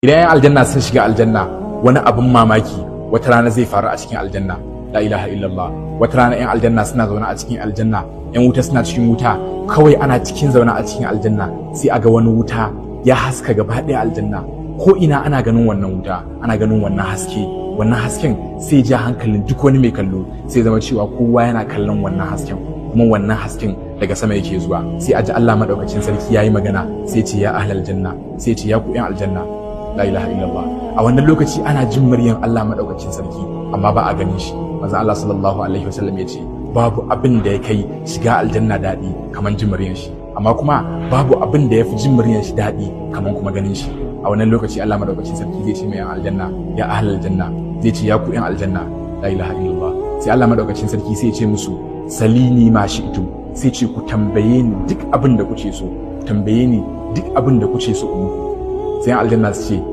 Idan 'yan aljanna sun shiga aljanna, wani abin mamaki wata rana zai faru a cikin aljanna. La ilaha illallah. Wata rana 'yan aljanna suna zaune a cikin aljanna, 'yan wuta suna cikin wuta. Kawai ana cikin zaune a cikin aljanna, sai a ga wani wuta ya haska gaba ɗaya aljanna. Ko ina ana ganin wannan wuta, ana ganin wannan haske. Wannan hasken sai ja hankalin duk wani mai kallo, sai zama cewa kowa yana kallon wannan hasken, kuma wannan hasken daga sama yake zuwa. Sai a ji Allah madaukakin sarki yayi magana, sai ce ya ahlal janna, sai ce ya ku 'yan aljanna. La ilaha illallah. A wannan lokaci ana jin muryan Allah madaukakin sarki, amma ba a ganin shi. Manzo Allah sallallahu alaihi wasallam ya ce babu abin da ya kai shiga aljanna daɗi kaman jin muryan shi, amma kuma babu abin da ya fi jin muryan shi daɗi kaman kuma ganin shi. A wannan lokaci Allah madaukakin sarki zai ce mai yan aljanna, ya ahlal janna, zai ce ya ku yan aljanna. La ilaha illallah. Sai Allah madaukakin sarki sai ya ce musu salini ma shi'tum, sai ce ku tambaye ni duk abin da kuke so, tambaye ni duk abin da kuke so in muku. Sai aljanna su ce